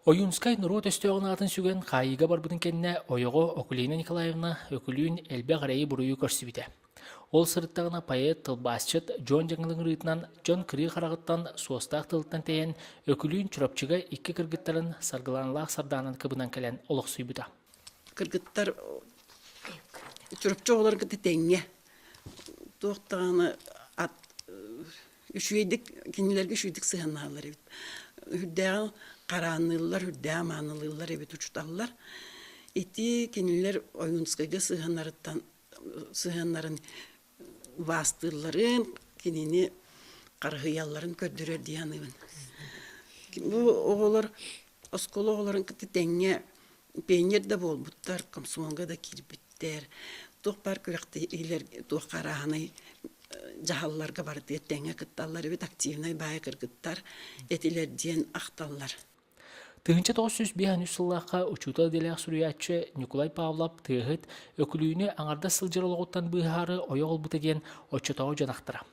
Ойуунскай норуот өстөөҕүн аатын сүгэн хаайыыга барбытын кэннэ ойоҕо Акулина Николаевна Өкүлүүн элбэх эрэйи-буруйу көрсүбүтэ. Ол сырыттаҕына поэт, тылбаасчыт Дьуон Дьаҥылы ыҥырыытынан дьон кырыы хараҕыттан, суостаах тылыттан тэйэн Өкүлүүн Чурапчыга икки кыргыттарын Саргыланалаах Сардаанан кыбынан кэлэн олохсуйбута. Кыргыттар Чурапчы оҕолорун кытта тэҥҥэ туох даҕаны ат үчүгэйдик кинилэргэ үчүгэйдик сыһыаннаһаллар эбит. Үрдээҕи хараанныыллар, үрдээҕи маанылыыллар эбит учуталлар. Ити кинилэр Ойуунскайга сыһыаннарыттан сыһыаннарын убаастыылларын, кинини харыһыйалларын көрдөрөр дии саныыбын. Бу оҕолор оскуола оҕолорун кытта тэҥҥэ пионер да буолбуттар, комсомолга да киирбиттэр. Туох баар күрэхтэһиилэр туох арааһынай дьаһалларга барытыгар тэҥҥэ кытталлар эбит, активнай баайа кыргыттар этилэр диэн ахталлар. 1953 сыллаахха учуутал идэлээх суруйааччы Ньукулай Павлов тыаһыт Өкүлүүнү аҥардас сылдьар олоҕуттан быыһаары ойох ылбыта диэн оччотооҕу дьон ахтара.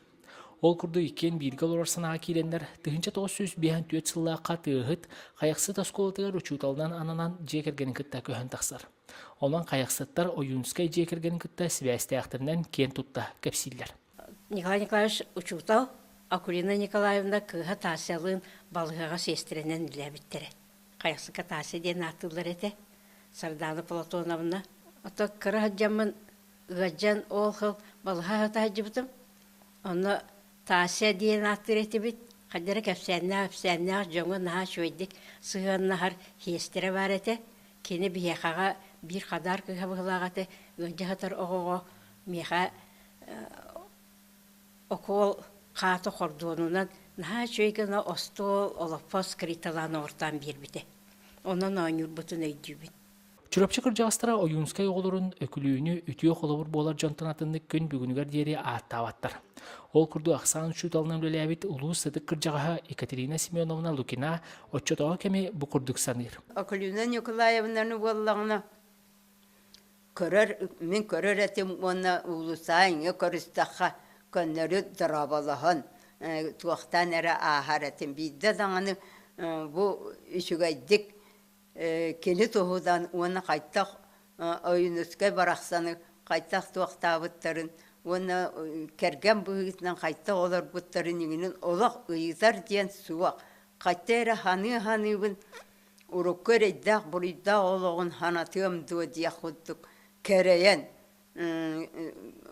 Ол курдук иккиэн бииргэ олорор санааҕа киирэннэр 1954 сыллаахха тыаһыт Хайахсыт оскуолатыгар учууталынан ананан дьиэ кэргэнин кытта көһөн тахсар. Онон Хайахсыттар Ойуунскай дьиэ кэргэнин кытта сибээстээхтэринэн киэн тутта кэпсииллэр. Николай Николаевич учуутал, Акулина Николаевна кыыһа Тасялыын балыыһаҕа сиэстэрэнэн үлэлээбиттэрэ. Хайахсыкка Тася диэн ааттыыллар этэ. Сардаана Платоновна. Ото кыра сылдьаммын ыалдьан ол сыл балыыһа сыта сылдьыбытым. Онно Тася диэн ааттыыр этибит. Хайдах эрэ кэпсээннээх-ипсээннээх дьоҥҥо наһаа үчүгэйдик сыһыаннаһар сиэстэрэ баар этэ. Кини биһиэхэҕэ биир хадаар кыыһа быһыылаах этэ. Ыалдьа сытар оҕоҕо миэхэ окуол хаата хордуонунан наһаа үчүгэй гына остуол, олоппос криталаан оҥортоон биэрбитэ. Онон оонньуурбутун өйдүүбүн. Чурапчы кырдьаҕастара Ойуунскай оҕолорун Өкүлүүнү үтүө холобур буолар дьонтон атыннык күн бүгүнүгэр диэри ааттаабаттар. Ол курдук ахсаан учууталынан үлэлээбит улуус сытык кырдьаҕаһа Екатерина Семеновна Лукина оччотооҕу кэми бу курдук саныыр. Акулина Николаевнаны буоллаҕына Көрөр, мин көрөр этим уонна уулуссаҕа иҥэ көрүстэххэ көннөрү дорооболоһон, туохтаан эрэ ааһар этим. Биирдэ даҕаны бу үчүгэйдик кини туһудан уонна хайдах Ойуунускай барахсаны хайдах туохтаабыттарын уонна кэргэн быһыытынан хайдах олорбуттарын иҥинин олох ыйытар диэн суох. Хайта эрэ саныы-саныыбын урукку эрэйдээх-буруйдаах олоҕун санатыам дуо диэх курдук кэрэйэн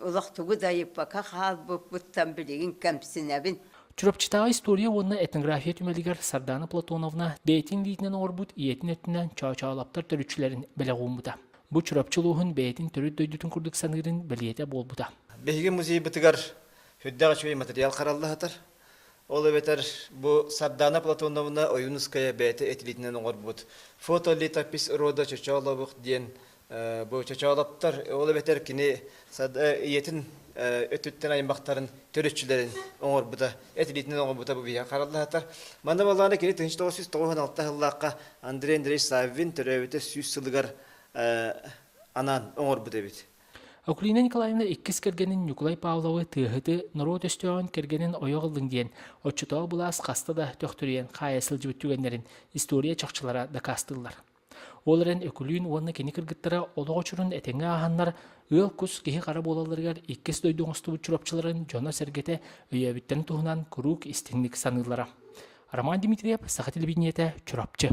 олох тугу да ыйыппакка хаалбыппыттан билигин кэмсинэбин. Чурапчытааҕы история уонна этнография түмэлигэр Сардаана Платоновна бэйэтин илиитинэн оҥорбут ийэтин өттүнэн Чоочоолоптор төрүччүлэрин бэлэх ууммута. Бу Чурапчы улууһун бэйэтин төрүт дойдутун курдук саныырын бэлиэтэ буолбута. Биһиги музейбытыгар сүрдээх үчүгэй материал харалла сытар. Ол эбэтэр бу Сардаана Платоновна Ойуунускайа бэйэтэ этилиитинэн оҥорбут «Фотолитопись рода Чочооловых» диэн бу Чочоолоптор, ол эбэтэр кини ийэтин өттүттэн аймахтарын төрүччүлэрин оҥорбута, этилиитинэн оҥорбута бу биһиэхэ хараллаһатар. Манна буоллаҕына кини 1996 сыллаахха Андрей Андреевич Саввин төрөөбүтэ 100 сылыгар анаан оҥорбут эбит. Акулина Николаевна иккис кэргэнин Ньукулай Павловы тыаһыты норуот өстөөҕүн кэргэнин ойох ыллыҥ диэн оччотооҕу былаас хаста да төхтүрүйэн хаайа сылдьыбыт түгэннэрин история чахчылара дакаастыыллар. Ол эрэн Өкүлүүн уонна кини кыргыттара олох очурун этэҥҥэ ааһаннар ыал-кус киһи-хара буолалларыгар иккис дойду оҥостубут чурапчыларын дьоно-сэргэтэ өйөөбүттэрин туһунан куруук истиҥник саныыллара. Роман Дмитриев, Саха телевидениетэ, Чурапчы.